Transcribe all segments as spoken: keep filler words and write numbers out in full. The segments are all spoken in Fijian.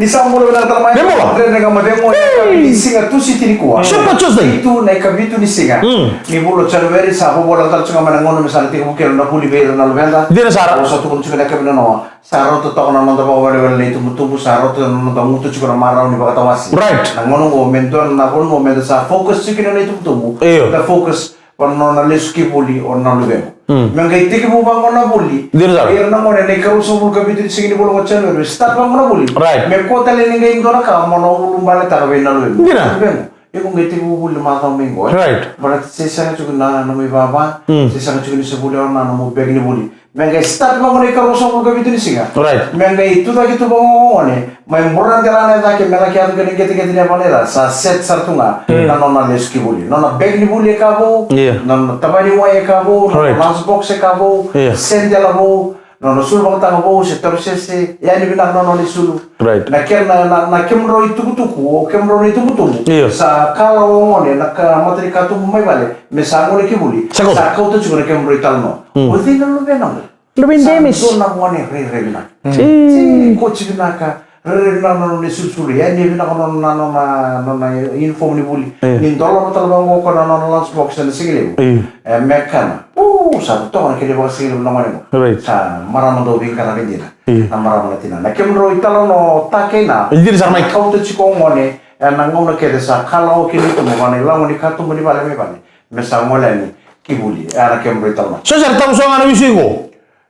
Ni sa bula vinaka tale mai. Ni bula. Dredre Ga Mo Cegu, ni siga Tusiti nikua. Super Tuesday. Vitu, na ikavitu ni siga. Mm. Ni vula o January, sa vovoleka tale tu ga mai na gauna me sa na tekivu kina na vuli vei ira na luveda. Dina sara. Au sa tukuna tiko na yakavi nikua. Sa rauta toka na noda vakawelewele na itubutubu, sa rauta na noda guta tiko na marau ni vakatawasi. Right. Na gauna oqo me dua na vanua meda sa focus tiko kina na itubutubu. Io. Da focus o na nona lesu ki vuli o na luvequ. Mm. Me qai tekivu vaqo na vuli. Dina sara. Ira na gone na ikaruasagavulu ka vitu ni siga ni vula o January, me start vaqo na vuli. Right. Me kua tale ni qai dua na ka mo na ulubaletaka vei na luvequ. Dina. Luvequ, iko qai tekivu vuli na macawa mai qo, e? Right. Baleta se sega tiko na nomu ivava, mm, se sega tiko ni se vuli o na nomu begi ni vuli. Me qai start vaqo na ikaruasagavulu ka vitu ni siga. Right. Me qai tucake tu vaqo o gone, mai buradi rana e cake, me laki yaco kina qeteqete ni yavana e ra, sa set sara tu ga, mm, na nona lesu ki vuli. Nona begi ni vuli e ka vou, yeah, nona tavaya ni wai e ka vou, nona, right, lunch box e ka vou, yeah, sendela vou, nona sulu vakataga vou, se torosese, yani vinaka na nona isulu. Right. Na kena, na, na kemudrau itukutuku, o kemudrau na itubutubu. Yeah. Sa kalawa o gone, na ka, mata ni katuba mai vale, me sa gole ki vuli. Sa kauta. Sa kauta tiko na kemudrau italanoa. Mm. O cei na luvena qo? Luvena Demis. Sa dua na gone rairai vinaka. Mm. Ti. Ti, koci vinaka, rairai vinaka na nona isulusulu. Yani vinaka na nona, na nona, na nona uniform ni vuli. Eh. Ni dolava tale vaqo o koya na nona lunch box ena sigalevu. Eh. E, me kana. Uu, sa totoka na kena ivakasigalevu na gone qo. Right. Sa marama dau veiqaravi dina. Eh. Na marama na tina. Na kemudrau italanoa kei na. E dina sara mai. Kauta tiko o gone, ena gauna kece sa kalawa kina itubutubu, na ilago ni katuba ni vale mai vale. Me sa gole yani ki vuli. E, na kemudrau italanoa. So sa tabu so ga na visui qo.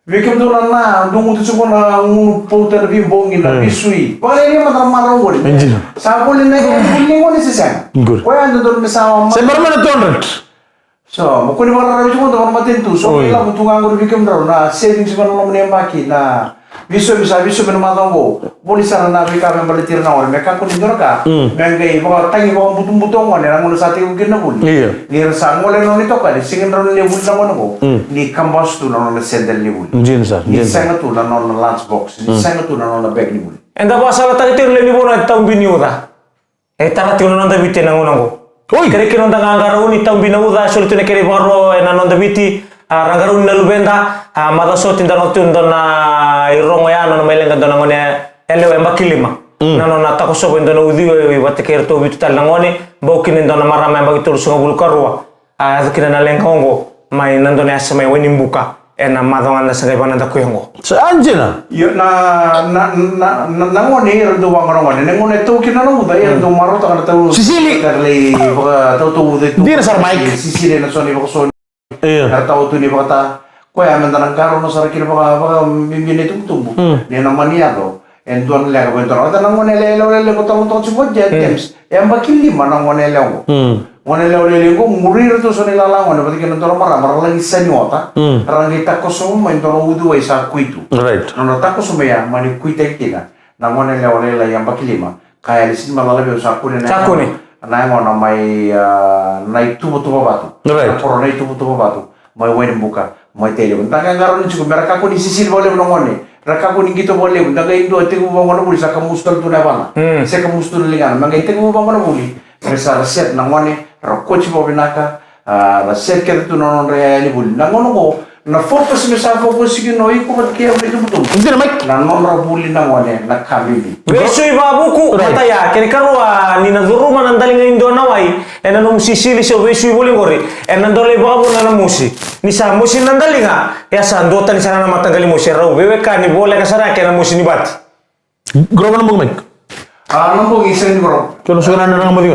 Vei kemudou na, na, dou guta tiko na gunu pauta na veibogi, na, mm, visui. Vakalailai mada na marau qori. E dina. Sa voli na, e, voli na gone se sega. Qori. Koya e dodonu me sa ma-, se marama na two hundred. So, mo kua ni vakararavi tiko, dou na matanitu. So, oi, me lako tu ga qori vei kemudrau na savings va na loma ni yabaki, na visui, me sa visui me na macawa qo. Voli sara na veika me baleti ira na gone, me kakua ni dua na ka, mm, me qai vakatagi vakabutubutu o gone, na gauna sa tekivu kina na vuli. Io. Ni ra sa gole na nona itokani, sega ni rawa ni vuli na gone qo. Mm. Ni kabasu tu na nona sendel ni vuli. Dina sara, dina sara. Ni sega tu na nona lunch box, ni, mm, sega tu na nona bag ni vuli. Eda vakasalataka tiko na lewe ni vanua e taubi ni uca. E tara tiko na noda Viti ena gauna qo. Oi. Kerei kina noda qaqarauni, taubi na uca, e soli tu na kena ivakaro ena noda Viti, a, ra qarauni na luveda, a, macawa sa oti da rogo tu e dua na irogo ya, nona mai leqa e dua na gone yalewa yabaki lima. Mm. Na nona takosova e dua na uciwai vata kei iratou vitu tale na gone, bau kina e dua na marama yabaki tolusagavulu ka rua. A, yaco kina na leqa oqo mai na dua na yasa mai Wainibuka ena macawa ga da sa qai vakanadakuya oqo. Sa dina. Io, na, na, na, na, na gone era dau vaqo na gone, na gone e tau kina na uca, era, mm, dau marautaka na tau. Sisili. Era lai vakatautauvata tu. Dina sara, Mike. Sisili ena so na ivakasoni. Io. Era tau tu ni vakata. Koya meda na qarauna sara kina vaka, vakabibi na itubutubu. Mm. Ni na mani yaco e dua na leqa vei dua na, vata na gone yalewa, yalewa, yalewa, ko tau toka tiko, mm, James. E yabaki lima na gone yalewa qo. Mm. Gone yalewa, yalewa qo, muri iratou so na ilala gone vata kei na dua na marama, ra laki sani ota. Mm. Ra qai takosova mai dua na uciwai sa kui tu. Right. Nona takosova mai ya, mani kuitaki kina na gone yalewa lailai yabaki lima. Kaya ni sini malala vei au, sa kune na, sa kune, na yagona mai, a, na ituvatuva vatu. Right. Na koro na ituvatuva vatu. Mai Wainibuka, mai Tailevu. Da qai qarauni tiko me ra kakua ni sisili vakalevu na gone. Ra kakua ni qito vakalevu. Da qai dua tekivu vaqo na vuli, sa kamusu tale tu na yavana. Mm. Se kamusu tu na ligana. Me qai tekivu vaqo na vuli, me sa ra set na gone, ra koci vakavinaka, a, ra set kece tu na nodra iyaya ni vuli. Na gauna qo, na focus me sa focus kina o iko vata kei au na itubutubu. Dina, Mike. Na nodra vuli na gone, na ka bibi. Veisui vakavuku, right, vata ya, kena ikarua, ni na curuma na daliga ni dua na wai, ena nomu sisili se o veisui voli qori, ena dau lai vakavuna na mosi. Ni sa mosi na daliga, ia sa duatani sara na mataqali mosi, e rau veiwekani voleka sara kei na mosi ni vati. Qo na bogi, Mike. A, na bogi sega ni qo. Kena sega na, na, na mosi.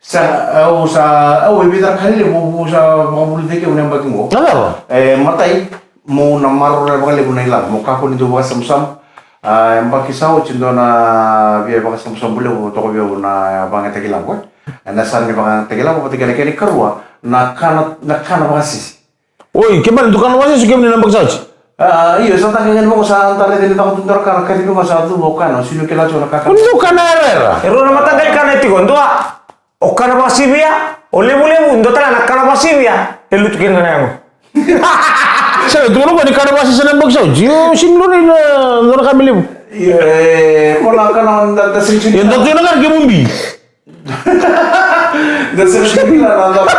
Sa, au sa, au e vica na ka lelevu, au sa vakavuli cake au na yabaki qo. Na cava? E, matai, mo na maroroya vakalevu na ilavo, mo kakua ni dau vakasabusabu. A, yabaki sa oti dua na via vakasabusabu levu toka vei au na vakayagataki ilavo, e. Ena sala ni vakayagataki ilavo, vata kei na kena ikarua, na kana, na kana vakasisi. Oi, kemuni dou kana vakasisi, kemuni na yabaki sa oti? A, io, sa taka ga ni vaka sa da raica ni caka tu dua na ka, na kacivi ga sa cuva, au kana, au sega ni kila tiko na kakana. Dou kana yarayara. E rua na mataqali kana e tiko, dua o kana vakasivia, o levulevu, dua tale na kana vakasivia, e lutu kina na yago. Sa tukuna qo ni kana vakasisi na yabaki sa oti. Io, sega ni rairai na, dua na ka me levu. Io, e, ko na kana da, da sega ni. Io, da tu na kana kei Mubi. Da sega ni kila na cava,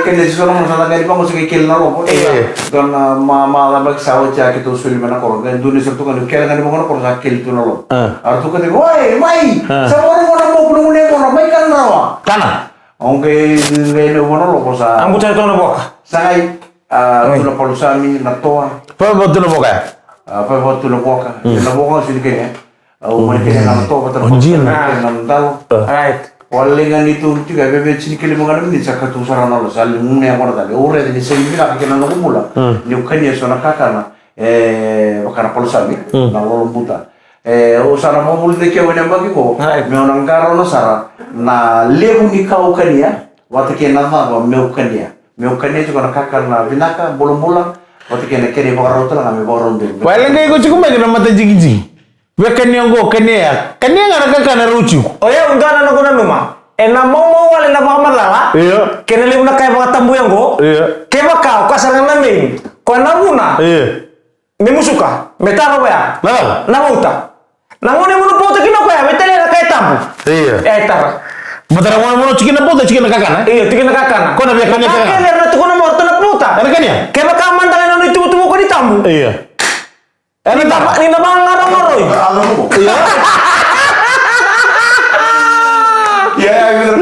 Kena sisona mo sa na gani vango sa kei kele na lovo. Io. Dua na ma ma la baki sa oti a keitou soli mai na koro. Gani dua ni sa tuka ni kele gani vango na koro sa kele tu na lovo. A. Ara tuka tiko, "Oi, mai! A. Sa vango na mo kuno mune mo na mai kana rawa." Kana. Au qai qai na vango na lovo sa. Ambu tale tu na voka. Sa qai a tu na palusami na toa. Pa pa tu na voka. A pa pa tu na voka. Na voka sili kene. Au mai kele na toka vata na kele na dalo. Right. Wale ga ni tu tiko e veve tini kele mo ga na miniti sa ka tu sara na lo sa li mune ya mona tale. Au raica ni sega ni vinaka kei na noqu bula. Niu kania so na kakana e vaka na palusami na lolo buta. E au sa na vakavuli de keu ena yabaki qo. Right. Meu na qarauna sara na levu ni ka au kania vata kei na cava meu kania. Meu kania tiko na kakana vinaka bulabula vata kei na kena ivakarau tale ga me vakarau duru. Wale ga iko tiko mai kei na mata jikijiki. Vekania oqo, kania ya. Kania ga na kakana rau tiko. O yau dua na noqu nanuma. Ena maumau wale na vakamacala. Io. Kena levu na ka e vakatabuya oqo. Io. Kevaka o ka sara ga na main. Koya na vuna. Io. Me musuka. Me tara vaya. Na cava? Na vauta. Na gauna e mono pauta kina o koya, me talia na ka e tabu. Io. E tara. Baleta na gauna e mono tiko na pauta, tiko na kakana. Io, tiko na kakana. Ko na via kania kakana. Ka kele era na tukuna mo ratou na pauta. Era kania. Kevaka mada ga e nona ituvatuva ko ni tabu. Io. Era tara. Ni na vagarogoroi. Ia, ia, ia.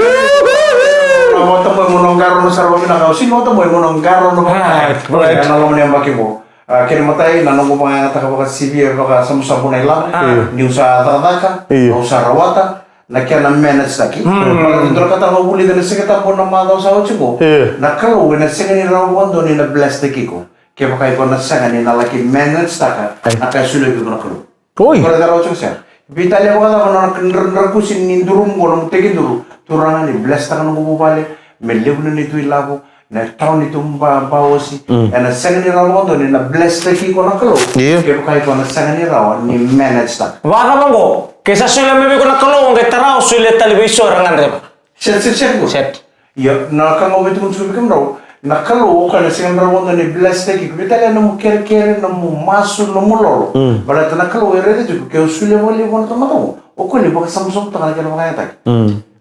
Na vota mo e mono qaro na sara vavinaka. Sini vota mo e mono qaro na vavinaka. Right, right. Na loma ni yabaki qo. A, kena imatai, na noqu vakayagataka vakasivia, vakasabusabu na ilavo. Niu sa cakacaka, au sa rawata, na kena manage taki. Baleta dua na ka tale au vulica na Siga Tabu na macawa sa oti qo. Na Kalou ena sega ni rawa vakadua ni na bless taki iko kevaka iko na sega ni na laki manage taka na ka e solia vei iko na Kalou. Oi. Ko na rawa tiko sega. Veitalia vakacava na nona drakusi ni durumu qo, nomu tekiduru. Turaga ni bless taka noqu vuvale, me levu na neitou ilavo, na tawa ni tuba baosi. Ena sega ni rawa vakadua ni na bless taki iko na Kalou. Io. Kevaka iko na sega ni rawa ni manage taka. Vakacava oqo, ke sa solia mai vei iko na Kalou, oqo e tara o solia tale vei so era gadreva. Set, set, set, go. Set. Ia, na ka ga au via tukuna tiko vei kemudrau, na Kalou o koya na sega ni rawa vakadua ni bless taki iko. Veitalia nomu kerekere, nomu masu, nomu lolo. Baleta na Kalou e raica tiko, ke o solia vakalevu vua na tamata oqo, o koya ni vakasabusabu taka na kena vakayagataki.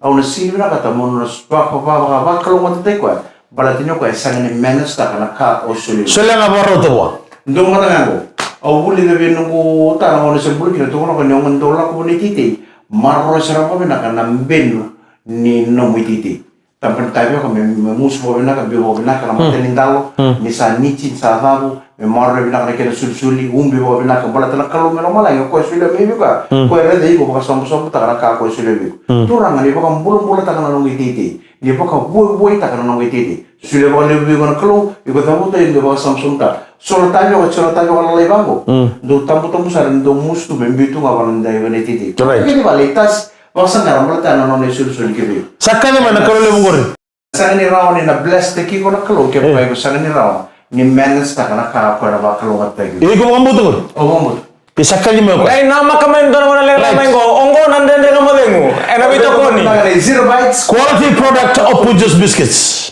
Au na sega ni vinakata mo na vaka, vaka, vaka, vakalougatataki koya. Baleta ni o koya e sega ni manage taka na ka o solia. Solia ga vakarauta vua. Dua mada ga qo. Au vulica vei noqu tara gauna se bula kina, tukuna o koya ni o gona dau lako vua na iteitei, maroroya sara vakavinaka na benu ni nomu iteitei. Taba ni tavioka me, me musu vakavinaka, biu vakavinaka na mata ni dalo, ni sa niti, ni sa cavu, me maroroya vinaka na kena sulisuli, ubi vakavinaka, baleta na Kalou mai lomalagi o koya solia mai vei iko ya. Koya raica iko, vakasabusabu taka na ka koya solia vei iko. Turaga ni vakabulabulataka na noqu iteitei. Ni vakavuavuaitaka na noqu iteitei. Solia vakalevu vei iko na Kalou, iko cavuta, iko vakasabusabu taka. So na tavioka, so na tavioka lalai vaqo. Dou tabutabu sara, ni dou musu tu me biu tu ga vaka na daiva na iteitei. Right. Kena vale i tasi, vakasaqara baleta na nona isolisoli kece. Sa kaci mai na Kalou levu qori. Sega ni rawa ni na bless taki iko na Kalou kevaka iko sega ni rawa ni manage taka na ka koya na vakalougatataki iko. Iko vakabauta qori? Au vakabauta. Isa kaci mai o koya. Qai namaka mai dua na gauna lekaleka mai qo. Oqo na Dredre Ga Mo Cegu ena veitokoni. Zero bites. Quality product of Punjas Biscuits.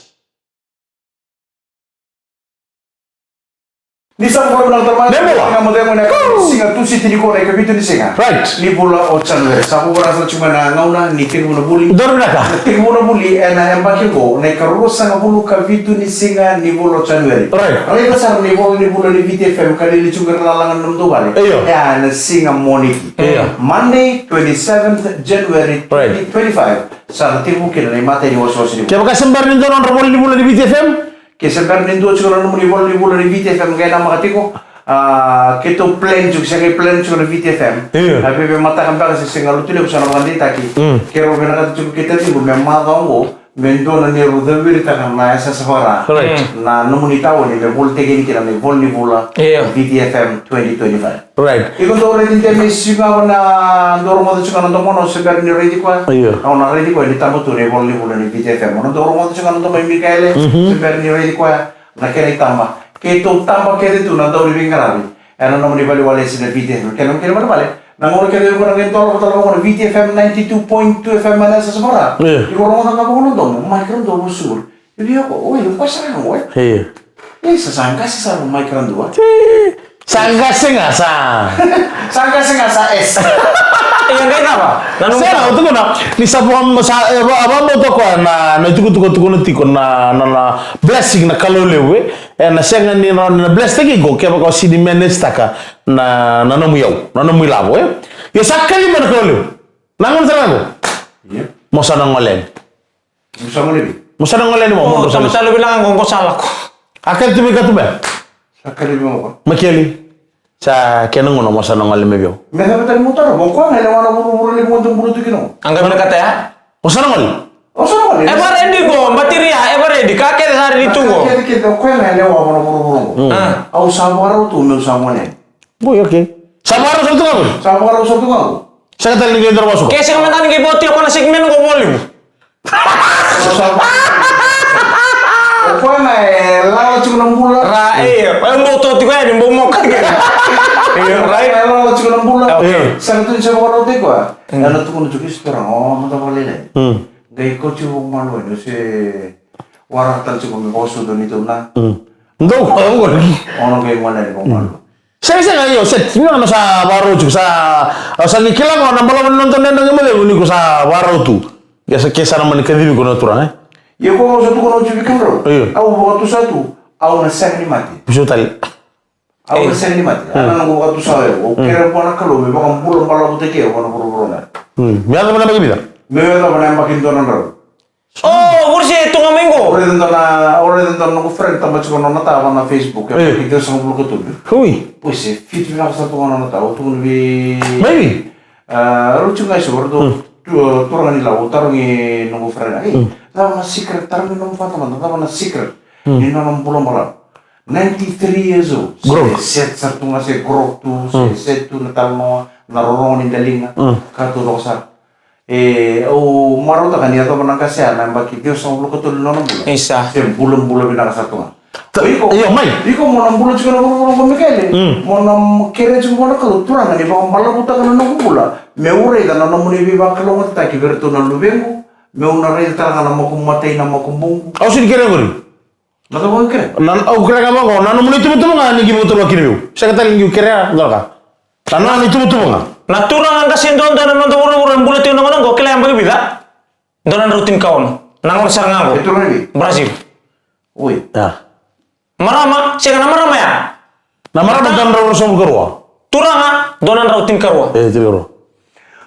Ni sa bula vinaka tale mai. Nebula. Ga Mo Cegu ena siga Tusiti nikua na ikavitu ni siga. Right. Ni vula o January. Sa vuravura sara tiko mai na gauna ni tekivu na vuli. Donu vinaka. Na tekivu na vuli ena yabaki qo na ikaruasagavulu ka vitu ni siga ni vula o January. Right. Raica sara na ivola ni vula ni Viti F M ka lili tiko ena lalaga ni nomudou vale. Io. Ena siga Moniti. Io. Monday, twenty-seventh January, right, twenty twenty-five. Sa na tekivu kina na imatai ni wasewase ni vula. Kevaka se bera ni dua na nodra ivola ni vula ni Viti F M? Ke se bera ni dua tiko na nomuni ivola ni vula ni Viti F M, qai namaka tiko. A, keitou plan tiko, se qai plan tiko na Viti F M. Io. A, veve mataka beka se, se galu tu levu sa na vakadeitaki. Mm. Keirau vinakata tiko keitou tiko me macawa oqo, me dua na neirau caviritaka na yasayasa vakaRa. Correct. Mm. Na nomuni taoni me volitaki yani kina na ivola ni vula. Io. Viti F M twenty twenty-five. Right. Iko dau raici Demis, iko na dau rogoca tiko na domo, o se bera ni raici koya. Io. Au na raici koya ni taba tu na ivola ni vula ni Viti F M. O na dau rogoca tiko na domo i Mikaele, mhm, se bera ni raici koya. Na kena itaba. Keitou taba kece tu na dau ni veiqaravi ena nomuni valewale se na Viti F M. Kena, kena valewale. Na gauna kece iko na qai dolavi tale vaqo na Viti F M ninety-two point two F M ena yasayasa vakaRa. Io. Iko rogoca ga vaqo na domo, mai kena dau vosuri. Via ko, oi, o koya sara ga qo, e? Io. Ei, sa, sa qase sara mai Karadua. Sa qase ga sa. Sa qase ga sa S. Ia qai cava? Na nomu sega, au tukuna, ni sa vaka, sa, e, va, vakabauta koya na, na itukutuku, tukuna tiko na, na, na blessing na Kalou levu, e. E, na sega ni na, na bless taki iko, kevaka o sini manage taka na, na nomu iyau, na nomu ilavo, e. Ia sa kalima na Kalou levu. Na gauna sara qo. Ia. Mo sa na gole yani. Mo sa gole vei? Mo sa na gole yani mo, mo sa na gole. Talo vila ga qo sa lako. A kere tu mai ka tu mai. Sa kere vei mo ko. Makeli. Sa kena gauna mo sa na gole mai vei au. Me cava tale mo taro, mo koya ga e lewa na vuravura levu mo dau bula tu kina qo. A qai vinakata ya? Mo sa na gole. O sa na gole. E varedi qo, batiria, e varedi, ka kece sa redi tu qo. Ka kece kece, o koya ga e lewa na vuravura qo. Mm. A. Au sa vakarau tu meu sa gole yani. Oi, okay. Sa vakarau sara tu ga qo? Sa vakarau sara tu ga qo. Sega tale ni qai dua na vosa. Ke sega mada ni qai votia ko na segment qo volume. O koya na e lala tiko na bula. Ra, e, e bau toti koya ni bau moka kina. E, right? E lala tiko na bula. Okay. Sega tu ni se vakarau tiko koya. Mm. Ena tukuna tiko isi pera, o, mada vakalailai. Mm. Qai kauti vakamalua ni se waraka tale tiko me vakasucu ni tu na. Mm. Dou, o, o. Ono qai ngone ni vakamalua. Sega, sega, io, set. Ni na sa vakarau tiko, sa, sa ni kila ko na balavu ni noda dredre qai mo cegu ni ko sa vakarau tu. Ia sa ke sa na mani kacivi ko na turaga, e? Ia ko au sa tukuna oti vei kemudrau. Io. Au vakatusa tu, au na sega ni mate. Pusu tale. Au na sega ni mate. Ana noqu vakatusa au. Au kere vua na Kalou me vakabula balavutaki au vua na vuravura. Mm. Me yacova na yabaki vica? Me yacova na yabaki dua na drau. O, vursi e tu ga mai qo. O raica dua na, o raica dua na noqu friend taba tiko nona tava na Facebook. E, e. Ki dua sagavulu ka tolu. Ui. Pois e fit vinaka sara tu ga nona tava, au tukuna vei. Maybe. A, rau tiko ga e so, rau tu, tu, turaga ni Lau, tarogi noqu friend. E, cava na secret, tarogi nomu fatamata, cava na secret ni nona bula balavu. Ninety-three years old. Grok. Se set sara tu ga se grok tu, se set tu na talanoa, na rorogo ni daliga. Ka tu toka sara. E, au marautaka ni yacova na qase ya na yabaki ciwasagavulu ka tolu ni nona bula. Isa. Se bulabula vinaka sara tu ga. O iko, io, mai. Iko mo na bula tiko na vuravura qo, Mikaele. Mm. Mo na m-, kerea tiko vua na Kalou, Turaga, ni vakabalavutaka na noqu bula. Meu raica na nomuni veivakalougatataki vei iratou na luvequ. Meu na raica tale ga na makubu matai, na makubuqu. Au sini kerea qori. Na cava au kerea? Na, au kerea ga vaqo, na nomuni tuvatuva ga ni qai vakataroga kina vei au. Sega tale ni qai kerea dua na ka. Na nona ituvatuva ga. Na turaga qase duadua ena noda vuravura e bula tiko ena gauna qo, kila yabaki vica? Dua na drau tinikaono. Na gauna sara ga qo. E turaga ni? Brazil. Oi. Ya. Marama, sega, na marama ya. Na marama dua na drau ruasagavulu ka rua. Turaga, dua na drau tinikarua. E, tinikarua.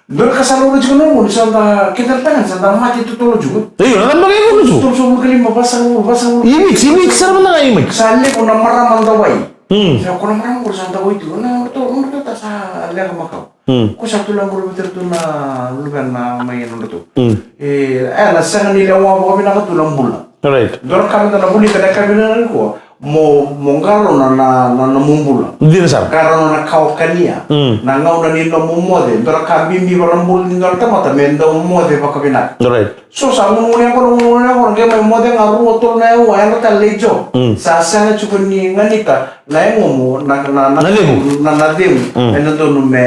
Dua na ka sa laurai tiko na noqu, ni sa da, keda na tagane sa da mate totolo tiko. Io, na yabaki e tolu tiko. Tolusagavulu ka lima, vasagavulu, vasagavulu. Image, image sara mada ga image. Sa levu na marama dawai. Mm. Sa ko na marama qori sa dawai tiko. Na, na, na, na, sa leqa makawa. Mm. Ko sa tu lagura vata tu na luvena mai nodratou. Mm. E, e, na sega ni lewa vakavinaka tu na bula. Right. Dua na ka meda na vulica na yakavi nikua, mo, mo qarauna na, na, na nomu bula. Dina sara. Qarauna na ka o kania. Mm. Na gauna ni nomu moce, dua na ka bibi vaka na bula ni dua na tamata, me dau moce vakavinaka. Right. So sa gunugunu yaqona, gunugunu yaqona, qai mai moce ga rua, tolu na aua, yadra tale lai jo. Mm. Sa sega tiko ni ganita na yagomu, na, na, na, na cegu. Na, na cegu. Mm. E dodonu me,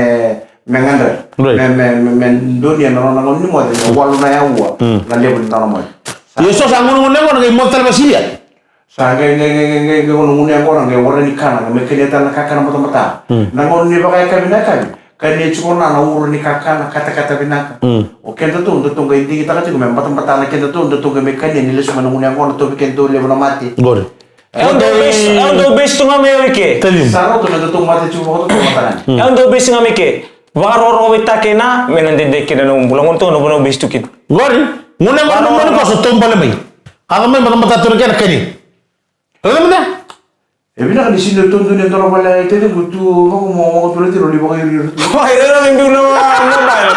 me gadreva. Right. Me, me, me, me donuya na nona gauna ni moce, me walu na aua, mm, na levu ni nona moce. Sa, io, so sa gunugunu yaqona, qai moce tale vakasalia. Sa qai, qai, qai gunugunu yaqona, qai warai ni kana, qai mai kania tale na kakana batabata. Mm. Na gauna ni vakayakavi na yakavi, kania tiko na, na uro ni kakana, katakata vinaka. Mm. O kedatou, datou qai digitaka tiko me batabata na kedatou, datou qai mai kania ni lesu mai na gunu yaqona, tauvi kedatou levu na mate. Qori. E au dau base, e au dau base tu ga mai au i ke. Tell him. Sa rauta me datou mate tiko vakatautauvata ga. Mm. E au dau base ga mai ke. Vakarokorokotaki kina me na dede kina na nomu bula. Gona tu na vanua au base tu kina. Qori. Gunu yaqona, gunu yaqona, ko sa taubale mai. A ka mai batabata tu na kena kania. Raica mada. E vinaka ni sini todonu e dua na vale e teciqu tu, vaka mo, mo tu na tiro ni vakairiiri tu. Oi, e raica me biu na, na vale.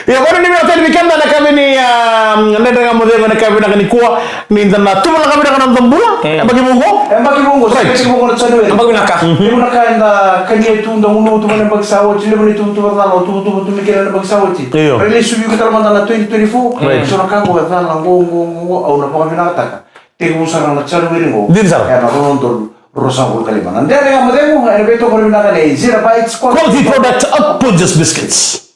Ia, vaka ni via tani vei keda na yakavi ni, ah, Dredre Ga Mo Cegu ena yakavi vinaka nikua, ni da na tuvalaka vinaka na noda bula. Mm. Yabaki vou qo? Yabaki vou qo, right, yabaki vou qo na January. Yabaki vinaka. Mhm. Levu na ka eda kania tu, da gunuva tu mai na yabaki sa oti, levu na ituvatuva cala o tuvatuva tu mai kina na yabaki sa oti. Io. Rai lesu vei iko tale mada na twenty twenty-four. Right. So na ka qo e cala qo, qo, qo, qo, au na vakavinakataka. Tekivu sara na January qo. Dina sara. Ena rua na udolu ruasagavulu ka lima. Na Dredre Ga Mo Cegu ena veitokoni vinaka nei Zero Bites Quality Product of Punjas Biscuits.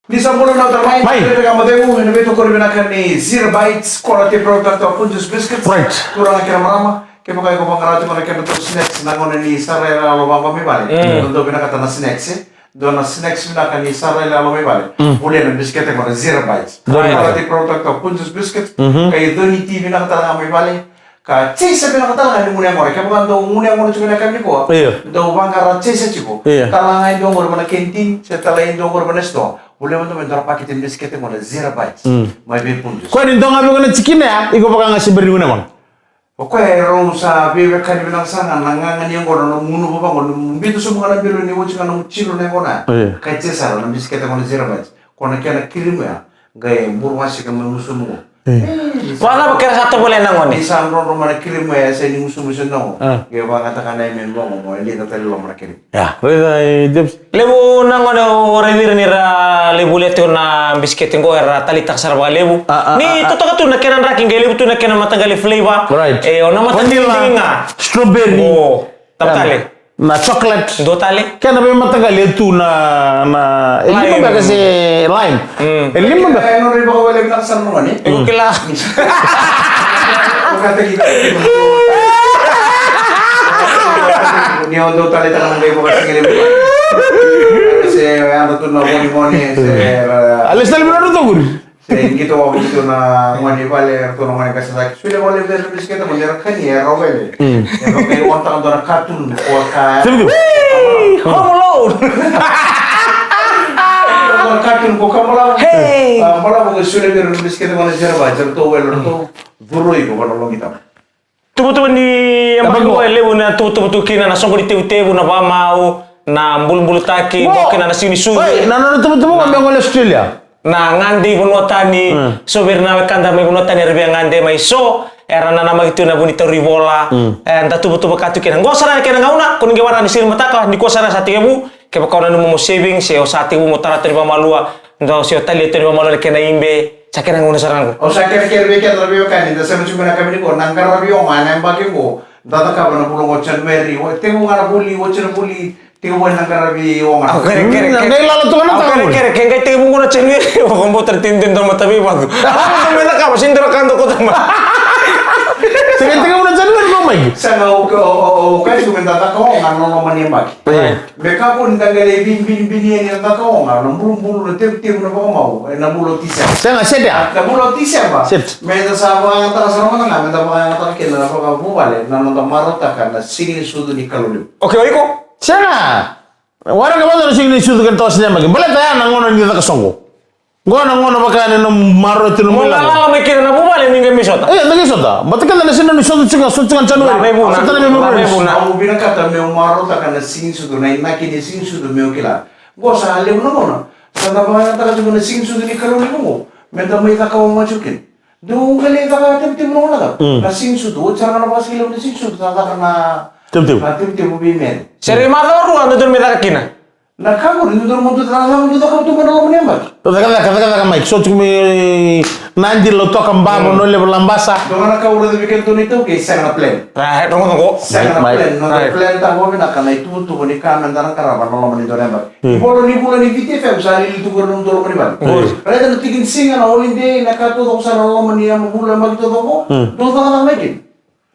Ni sa bula na tamai, mai. Dredre Ga Mo Cegu ena veitokoni vinaka nei Zero Bites Quality Product of Punjas Biscuits. Right. Turaga kei na marama. Kevaka iko vaqara tiko na kedratou snacks na gauna ni sara e yalo vaqo mai vale. Mm. Dou vinakata na snacks, e? Dua na snacks vinaka ni sara e yalo mai vale. Mm. Volia na bisikete qo na Zero Bites. Dua na quality product of Punjas Biscuits. Mhm. Ka i dua ni ti vinaka tale ga mai vale. Ka chaser vinaka tale ga ni gunu yaqona. Kevaka dou gunu yaqona tiko na yakavi nikua. Io. Dou vaqara chaser tiko. Io. Tala ga e dua qori va na canteen, se tala e dua qori va na store. Volia mada mai dua na pakete ni bisikete qo na Zero Bites. Mm. Mai vei Punjas. Koya ni dua ga vei iko na tikina ya, iko vaka ga se bera ni gunu yaqona. O koya e rau sa veiwekani vinaka sara ga na gaga ni yaqona, na nomu gunuva vaqo, nomu biuta sobu ga na bilo ni oti ga nomu tilo na yaqona. Io. Ka chaser sara na bisikete qo na Zero Bites. Ko na kena kirimu ya, qai buru wasika mai gusumu qo. Io. E, ni sa, vakacava kera sa tovolea na gone? Ni sa drodro mai na kirimu ya, se ni gusumu se noqo. A. Qai vakayagataka na yame vaqo, mo e liga tale loma na kirimu. Ya, raica, e, James. Levu na gone au raici ira ni ra lai volia tiko na bisikete qo, era taleitaka sara vakalevu. A, a, ni a, a. Totoka tu na kena draki, qai levu tu na kena mataqali flavor. Right. E, o na mataqali vanilla, ga. Strawberry. O, taba tale. Na chocolate. Dua tale. Kena veimataqali e tu na, na, e lima beka se lime. Mm. E lima beka. E, nodra ivakavuvuli vinaka sara na gone. Iko kila. Ni o dou taleitaka na qai vakasigalevu. Se yadra tu na gonegone, se, a, lesi tale mai na nodratou qori. Se qito wavoki tu na gone i vale, ratou na gone qase cake. Solia vale vei ira na bisikete qo ni ra kania, era wele. Mm. E vaka e wanataka dua na cartoon ko ka. Home Alone. Dua na cartoon ko ka balavu. Hey. A, balavu qai solia vei ira na bisikete qo na Zero Bites, ratou wele, ratou curu iko vaka na loqi tama. Tuvatuva ni yabaki qo e levu na tuvatuva tu kina na soqo ni tevutevu, na vakamau, na bulubulutaki, qo kina na siga ni sucu. Oi, na nona tuvatuva qo me gole Australia. Na gade i vanua tani, mm, so vei ira na wekada mai vanua tani era via gade mai so, era nanamaki tu na vu ni tauri vola, mm, e, da tuvatuvaka tu kina. Qo sara na kena gauna, ko ni qai waraka ni siga ni mataka, nikua sara sa tekivu, kevaka o nanuma mo saving, se o sa tekivu mo tara tu ni vakamalua, dau se o talia tu ni vakamalua na kena ibe, sa kena gauna sara qo. Au sa kerekere vei keda na veiwekani, da sema tiko mai na yakavi nikua, na qaravi oga ena yabaki qo, da cakava na vula qo January, tekivu ga na vuli, oti na vuli, tekivu na qaravi oga. Au kerekere, mm, kerekere, qai lala toka na, au kerekere, ke qai tekivu qo na January, vakabauta na tini dua na mataveivatu. Au me cakava, sega ni dua na ka dau kauta mai. Se qai tekivu na January qo, Mike? Sega, au, au, au, au kaya tiko me da caka oga ena loma ni yabaki. Right. Me kakua ni da qai lai binibini yani na caka oga, na bulubulu, na tevutevu, na vakamau, ena vula o Tiseba. Sega, set ya. Na vula o Tiseba. Set. Me da sa vakayagataka sara mada ga, me da vakayagataka kina na vakavuvale, na noda marautaka na Siga ni Sucu ni Kalou Levu. Okay, o iko? Sega. Waraka mada na Siga ni Sucu kei na toka sa yabaki. Baleta ya na gauna ni caka soqo. Qo na gauna vaka yani na maroroi tu na nomu ilavo. Mo na lala mai kina na vuvale ni qai mai sota. E, na qai sota. Baleta keda na sega ni sota tiko, sota tiko na January. Mai vuna. Sota na mai vuna. Mai vuna. Au vinakata meu marautaka na Siga ni Sucu, na inaki ni Siga ni Sucu meu kila. Qo sa levu na gauna. Sa da vakayagataka tiko na Siga ni Sucu ni Kalou Levu qo. Me da mai caka oga tiko kina. Dou qai lai caka tevutevu na gauna cava? Mm. Na Siga ni Sucu. Oti sara ga na vakasigalevu na Siga ni Sucu. Sa caka na tevutevu. Na tevutevu vei Mere. Sere, macawa rua dodonu me caka kina. Na ka qori, dodonu mo dau cakacaka, dau cakava tu mai na loma ni yabaki. Cakacaka, cakacaka, Mike. So tiko mai Nadi, Lautoka, Baba, Nadi, Labasa. Dua ga na ka au raica vei kemudou na iTaukei, sega na plan. Right, rogoca qo. Sega na plan, noda plan taka vakavinaka na ituvatuva ni ka meda na qarava na loma ni dua na yabaki. Ivola ni vula ni Viti F M sa lili tu qori na nomudou loma ni vale. Raica na tiki ni siga, na holiday, na ka taucoko sara na loma ni yabaki, vula, yabaki taucoko. Dou cakacaka mai kina.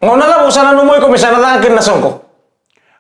Gauna cava o sa nanuma o iko me sa na caka kina na soqo?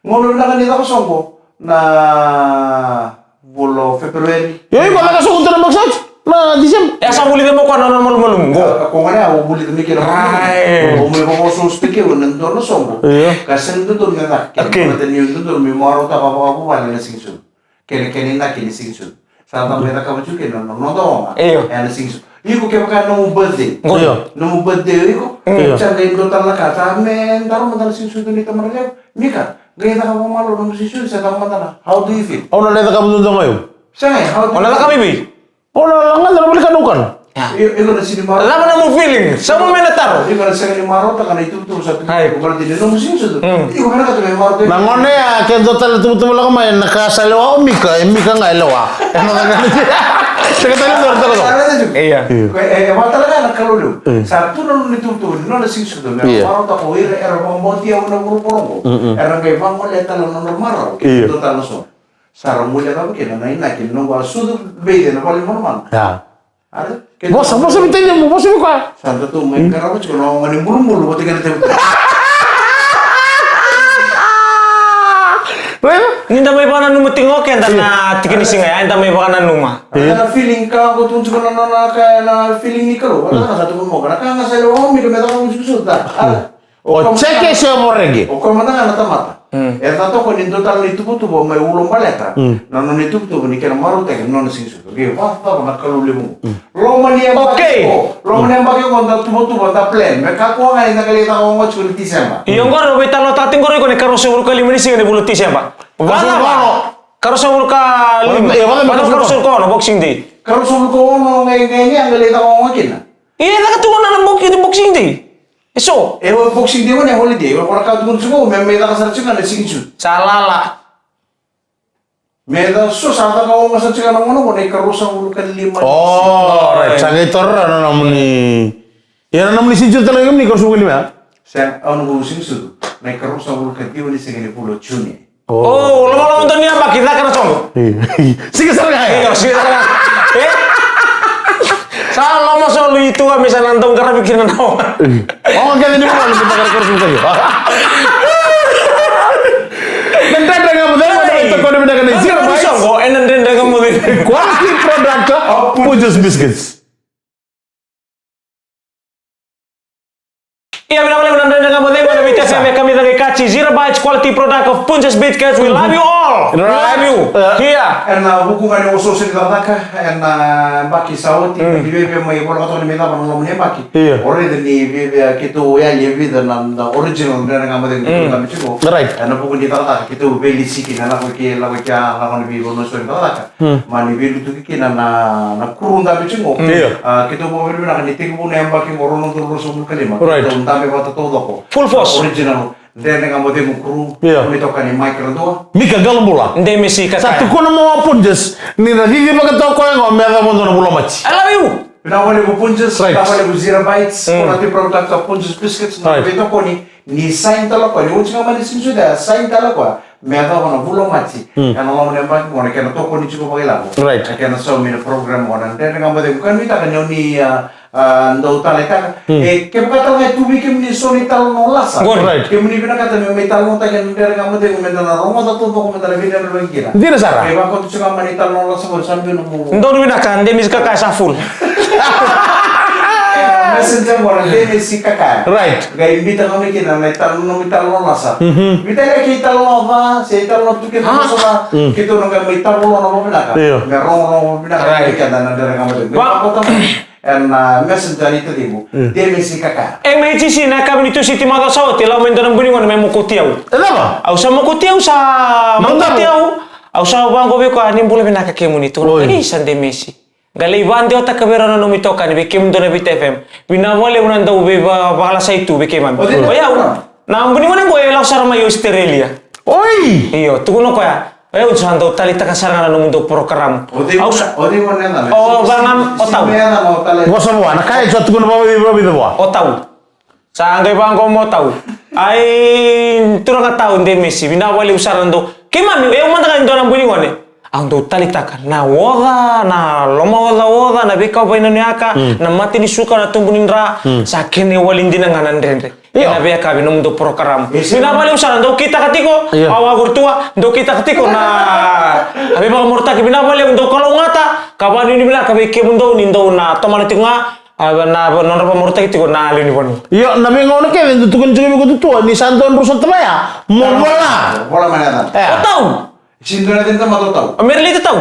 Gauna vinaka ni caka soqo na vula o February. Io, iko caka soqo tu na yabaki sa oti, na December. E a sa vulica mai o koya na nona malumalumu qo. Ko gona au vulica mai kina. Ai. Au mai vakaosoosotaki au ena dua na soqo. Io. Ka sega ni dodonu me caka. Okay. Kena baleta ni dodonu me marautaka vakavuvale na Siga ni Sucu. Kena, kena inaki ni Siga ni Sucu. Sa da mai cakava tiko kina na noda oga. Io. Ena Siga ni Sucu. Iko kevaka nomu birthday. Io. Nomu birthday o iko. Io. Sa qai dua tale na ka, sa me daru mada na Siga ni Sucu ni tamata levu. Mika, qai caka vakamalua nomu Siga ni Sucu, sa caka mada na. How do you feel? Au na lai cakava duadua ga o yau. Sa qai, how do you feel? Au na cakava i vei? Au na lagata na vale ka na ukana. Io, iko na sega ni marautaka. Cava nomu feeling? Sauma mai na taro. Iko na sega ni marautaka na ituvatuva sa tukuni. Ai. Ko baleta ni nomu Siga ni Sucu. Mm. Iko vinakata me marautaka. Na gauna ya, ke dua tale na tuvatuva lako mai, na ka sa lewa o Mika, e Mika ga e lewa. E na caka ni. Sega tale dua na taro. Io. Io. E, e, vaka tale ga na Kalou levu. Mm. Sa tu na nona ituvatuva, nona Siga ni Sucu, me, io, marautaka o ira era vakabauti au ena vuravura oqo. Mm, mm. Era qai vagolea tale na nodra marau. Io. Dua tale na so. Sa ra guilecava kina na inaki ni noqu a sucu vei ena vale ni manumanu. Ia. Are? Vosa, vosa vei taimamu, vosa vei koya. Sa datou mai qarava tiko na oga ni bulubulu vata kei na tevutevu. Ni da mai vakananuma tiko ga o keda na tiki ni siga ya, eda mai vakananuma. Ena feeling ka ko tu tiko na nona ka, ena feeling ni Kalou. Wala ka sa tu mo ka na ka ga sa lewa mi ka me ta ko tiko suta. O ceke se o morege. O koya mada ga na tamata. E sa tokoni dua tale na ituvatuva mai ulo baleta na nona ituvatuva ni kena marautaki na nona siga ni sucu. Ke vacava na Kalou levu. Loma ni yabaki ko, loma ni yabaki ko da tuvatuva da plan me kakua ga ni da qai lai caka oqo tiko ni Tiseba. Io, oqori o veitalanoataka tiko oqori ko na ikaruasagavulu ka lima ni siga ni vula o Tiseba. Vacava? Karuasagavulu ka lima. Vacava karuasagavulu ka ono, Boxing Day. Karuasagavulu ka ono qai qai ni a qai lai caka oqo kina. Ia e caka tu gona na Boxing Day. E so. E o Boxing Day gona e holiday. O kora ka tukuna tiko me me caka sara tiko na siga ni sucu. Sa lala. Me da so sa caka oqo sara tiko na gona gona ikaruasagavulu ka lima. Oh, right. Sa qai toro na nomuni. Ia na nomuni siga ni sucu tale ga ni ikaruasagavulu ka lima ya. Sa au na vulu siga ni sucu. Na ikaruasagavulu ka ciwa ni siga ni vula o June. Oh, lomaloma dua ni yabaki caka na soqo. Siga sara ga ya. Io, siga sara ga. E? Sa loma solo i tu ga me sa na dau qaravi kina na wa. Oga kece ni vula ni baka na koro suka yo. Na Dredre Ga Mo Cegu, na vei tokoni vinaka na Zero Bites. Soqo, e na Dredre Ga Mo Cegu. Quality product of Punjas Biscuits. Ia, vinaka vakalevu na Dredre Ga Mo Cegu, na Viti F M, e kamica qai kaci, Zero Bites, quality product of Punjas Biscuits. We love you all. We love you. Ia. Ena vuku ga ni osooso ni cakacaka, ena yabaki sa oti, ni viavia mai vola toka ni mai cava na loma ni yabaki. Ia. O raica ni viavia keitou yali e vica na, na original Dredre Ga Mo Cegu, keitou cabe tiko. Right. Ena vuku ni cakacaka, keitou veilisiki na lako i ke, lako i kea, lako ni veivanua so ni cakacaka. Mani veilutuki kina na, na kuru dabe tiko. Ia. A, keitou vakavinavinaka ni tekivu na yabaki qo rua na udolu ruasagavulu ka lima. Right. Keitou dabe vata taucoko. Full force. Original Dredre Ga Mo Cegu kuru. Ia. Mai toka ni Mike Radua. Mika Qalobula. Demesi Kakaya. Sa tukuna mo Punjas ni na cici vakatokoya qo me yacova dua na vula o Maji. I love you. Vinaka vakalevu Punjas, right. Vinaka vakalevu Zero Bites, quality product of Punjas Biscuits, na veitokoni. Ni sign tale o koya, ni oti ga mai na siga ni sucu ya, sign tale o koya me yacova na vula o Maji. Ena loma ni yabaki qo na kena tokoni tiko vakailavo. Right. Na kena saumi na program qo na Dredre Ga Mo Cegu. Ka nuitaka ni o ni, a, a, dau taleitaka. E, kevaka tale ga e tu vei kemuni so ni talanoa lasa. Qori. Right. Kemuni vinakata me mai talanoataki ena Dredre Ga Mo Cegu me da na rogoca taucoko me da na veidradraki kina. Dina sara. E, vakaoti tiko ga mai na italanoa lasa qori sa bau nomu. Donu vinaka, Demesi Kakaya sa full. E, messenger qo na Demesi Kakaya. Right. Qai biuta ga mai kina na italanoa, nomu italanoa lasa. Biuta ga kei italanoa va, se italanoa tu kei na vosa va. Keitou na qai mai tavolona vakavinaka. Io. Me rogorogo vakavinaka. Right. Kei keda na Dredre Ga Mo Cegu. Va. Qai vakota mai ena messenger ni taciqu. Demesi Kakaya. E mai tisi na yakavi ni Tusiti macawa sa oti, lau mai dua na buni gone me mokoti au. E cava? Au sa mokoti au, sa mokoti au. Au sa vaqo vei koya ni bula vinaka kemuni tu. Oi. Ei, sa Demesi. Qai lai vakadewataka vei rau na nomu itokani, vei kemudou na Viti F M. Vinaka vakalevu na dau veivakalasai tu vei keimami. O cei? O yau. Na buni gone qo e lako sara mai Australia. Oi! Io, tukuna o koya. O yau sa dau taleitaka sara ga na nomudou porokaramu. O cei gone, o cei gone na? O vaka ga o Tau. Vosa vua, na ka e sa tukuna vakavica vua. O Tau. Sa qai vaqo mo Tau. Ai, turaga Tau, Demesi, vinaka vakalevu sara na dou. Keimami, e au mada ga e dua na bui ni gone. Au dau taleitaka na oca, na lomaocaoca, na veika vakainanuyaka, na mate ni suka, na tubu ni dra, sa kena iwali dina ga na dredre. Io. Ena veiyakavi, nomudou porokaramu. Vinaka vakalevu sara, dou kitaka tiko, au a vakarutua, dou kitaka tiko na, a veivakamuritaki, vinaka vakalevu, dou kalougata, ka vakanuinuivinaka vei kemudou ni dou na tomana tiko ga, A, na, na nodra vakamuritaki tiko na lewe ni vanua. Io, na veigauna kece dau tukuni tiko vei iko tutua, ni sa dua na rusa tavaya, mo vola. Vola mai na yacana. E. O Tau. Sega ni dua na yacana tamata o Tau. O Merlita Tau.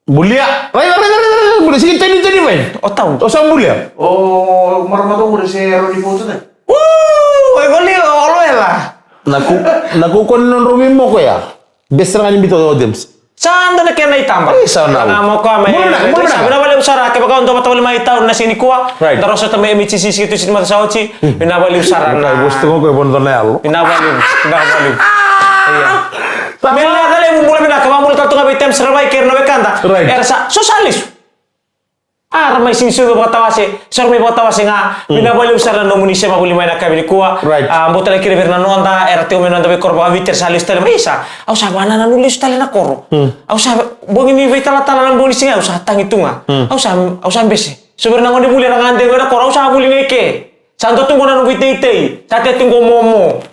Bulia. Raica, raica, raica, raica, bulia. Sega ni tani, tani mai. O Tau. O sa bulia. O marama Tau, bulia se yaro ni votu tani. Uu, e goli, o Loela. Na ku, na ku koni nodrau veimoko ya. Bese sara ga ni biuta o James. Sa dua na kena itaba. Ei, sa na. Ga mo koya mai. Bula vinaka, bula vinaka. Vinaka vakalevu sara, kevaka o dau vata voli mai Tau na siga nikua. Right. Da rosa tama mai M H C C tu siti mata sa oti. Vinaka vakalevu sara na. Vosa tu ga o koya vua na dua na yalo. Vinaka vakalevu, vinaka vakalevu. Ia. Tama. Me na vakalevu, bula vinaka, vakabula tale tu ga vei James Ravai kei ira na wekada. Right. Era sa, so sa lesu. A, ra mai sinisucu vakatawase, sa ra mai vakatawase ga. Vinaka vakalevu sara na nomuni sema voli mai na yakavi nikua. Right. A, bau talai kina vei ira na noda, era tiko mai na noda veikoro vakaviti, era sa lesu tale mai, isa, au sa vakanananu lesu tale na koro. Au sa, bogi ni veitalatala na bogi ni siga, au sa tagi tu ga. Au sa, au sa bese. So vei ira na gonevuli era gade mai na koro, au sa vuli ga i ke. Sa dua tu qo na noqu iteitei, sa tei tu qo momo.